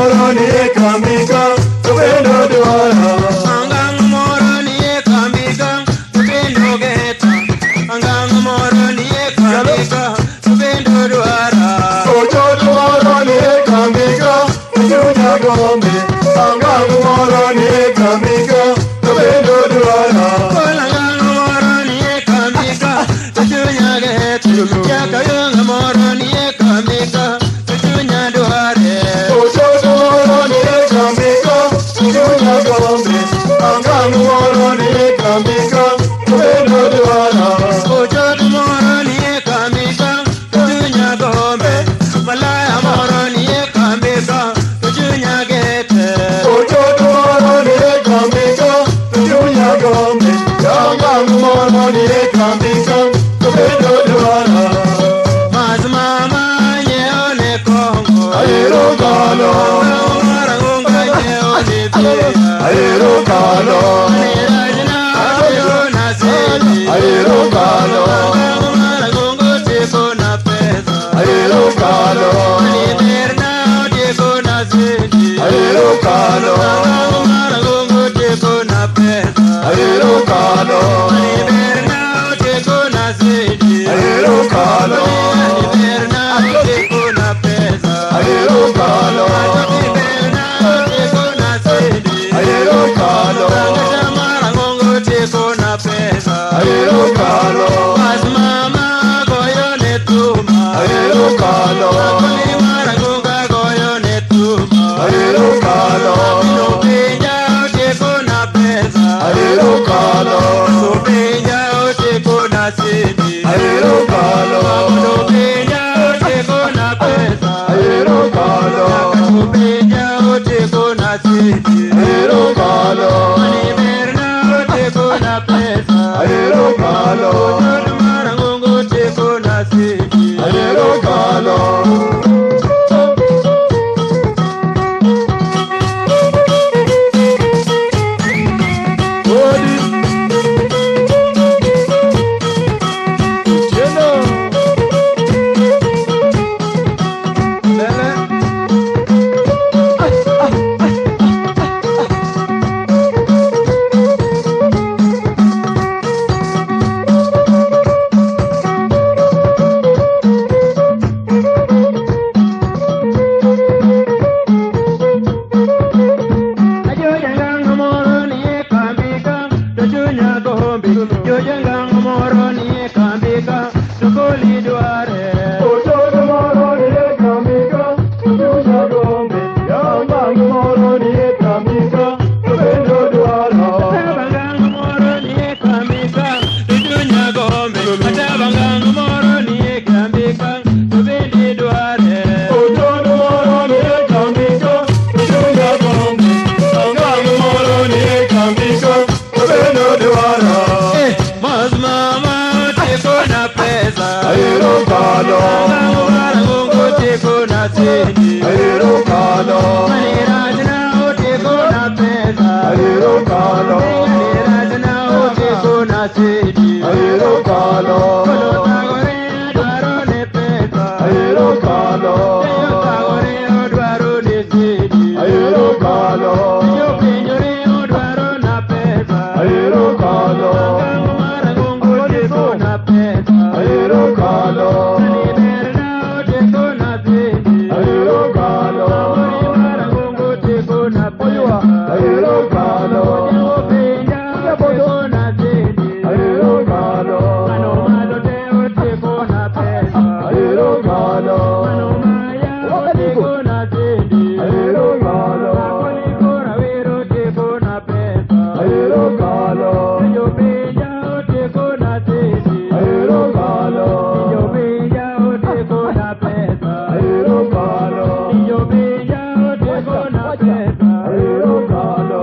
moro ni e kambika, to bende odwara. Angang' moro ni e kambika, to bende ogeta. Angang' moro ni e kambika, to bende odwara. Ochodo moro ni e kambika, to chunya gombe. Angang' moro ni e kambika, to bende odwara. Angang' moro ni e kambika, to chunya geta. Jakayonga moro ni e kambika, to chunya dware. Ochodo moro ni e kambika, to chunya gombe. Angang' moro ni e kambika, to bende odwara. Ochodo moro ni e kambika, to chunya gombe. Malaya moro ni e kambika, to chunya gete. Ochodo moro ni e kambika, to chunya gombe. Angang' moro ni e kambika, to bende odwara. Mas mama nyiewo ne kong'o. Ahero kalo, Marangonga nyiewo ne bia. ahero kalo, Nerajna teko na sedi. ahero kalo, Marangongo teko na pesa. ahero kalo, Berna teko na sedi. ahero kalo, Marangongo teko na pesa. ahero kalo, Berna teko na sedi. ahero kalo, Berna teko na pesa. ahero kalo, Berna teko na sedi. ahero kalo, Marangongo teko na pesa. ahero kalo, Mas mama goyo ne tuma. ahero kalo, Akoni marangonga goyo ne tuma. ahero kalo, Abino penja teko na pesa. ahero kalo, So penja teko na sedi. ahero kalo, Abino penja teko na pesa. ahero kalo, So penja teko na sedi. ahero kalo, Mani berna teko na pesa. ahero kalo, Marangongo teko na sedi. ahero kalo. Odi. Otieno. Lele. Ajojangang moro ni e kambika, to chunya gombe. Jojangang moro ni e kambika, to koli dware. Ochodo moro ni e kambika, to chunya gombe. Angang' moro ni e kambika, to bende odwara. Atabangang moro ni e kambika, to chunya gombe. Atabangang moro ni e kambika, to bende dware. Ochodo moro ni e kambika, to chunya gombe. Angang' moro ni e kambika, to bende odwara. Mas mama teko na pesa. Ahero kalo, Marangongo teko na sedi. ahero kalo, Manirajna teko na pesa. ahero kalo, Manirajna teko na sedi. ahero kalo, Tagore dwaro ne pesa. ahero kalo, Tagore dwaro ne sedi. ahero kalo, Jopenjore dwaro na pesa. ahero kalo, Marangongo teko na pesa. ahero kalo, Berna teko na sedi. ahero kalo, Marangongo teko na pesa. ahero kalo, Jopenja teko na sedi. ahero kalo, Mano malo teo teko na pesa. ahero kalo, Mano maya teko na sedi. ahero kalo, Akoni kora wero teko na pesa. ahero kalo, Jopenja teko na sedi. ahero kalo, Jopenja teko na pesa. ahero kalo, Jopenja teko na pesa. ahero kalo.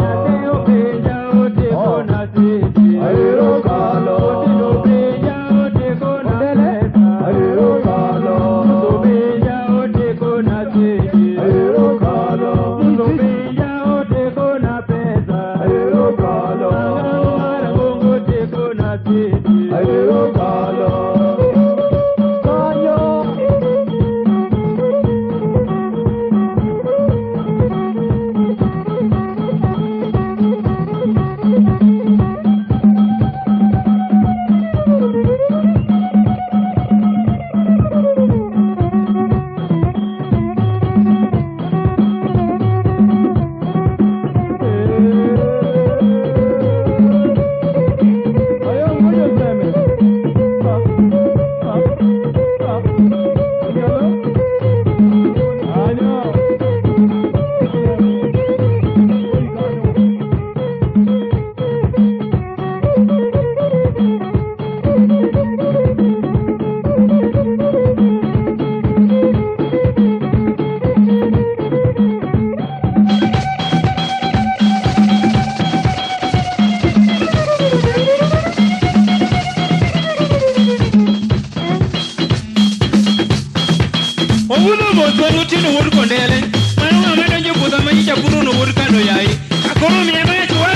Wuon Otieno wuod Kondele. Mano ng'ama donjo puodho ma nyicha puro no wuod Kano yayi. Akoro miye mach wa.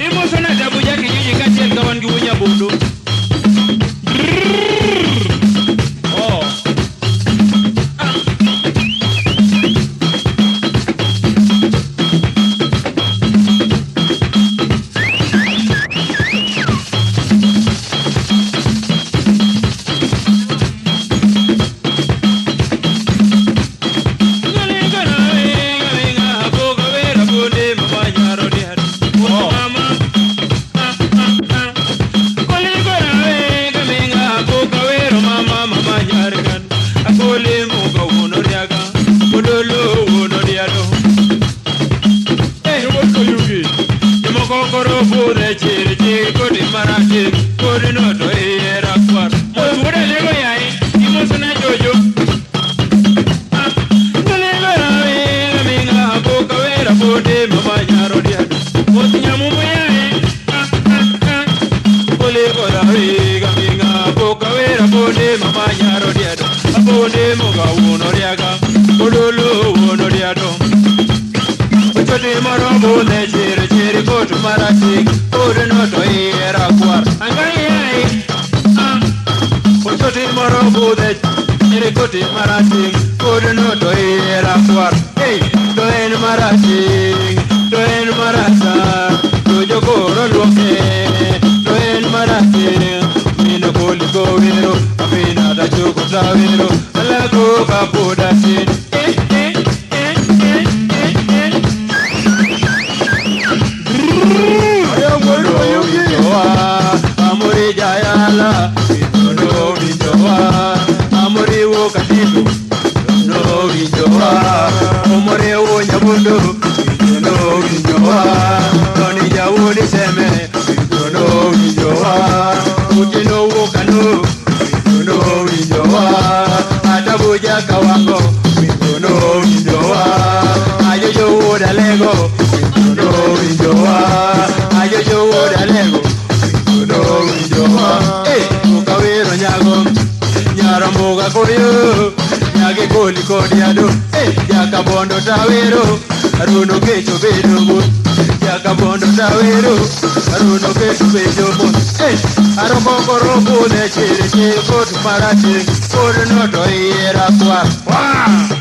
Imoso na tabu jaki jiji kaachiel ka wan gi wuo Nyabondo. Oh. Jojo. Koti marateng' kod no to iye rakwar. Hey, to en marateng', to en marachar, to jokoro luoke, to en marateng'. Min koli kowero, amina tachuko tawero, alako kapoda tin. Eh, eh, eh, eh, eh, eh. Ayo wuod Oyugi. Amori jayala, no winjowa, amori wo katibu, no winjowa, omore wo nyabundo, no winjowa, toni jawudi seme, no winjowa, utino wo kanu, no winjowa, atabuja kawango, no winjowa, ajojo wo dalego, no winjowa, ajojo wo dalego, no winjowa, eh, ukawero nyago, nyaromboga koyo, nyage koli kodiado, eh, jakabondo tawero, aruno kecho bedo but, jakabondo tawero, aruno kecho bedo but, eh, arokoko robo ne chere chere kot marate, kod no to iye rakwar, wah!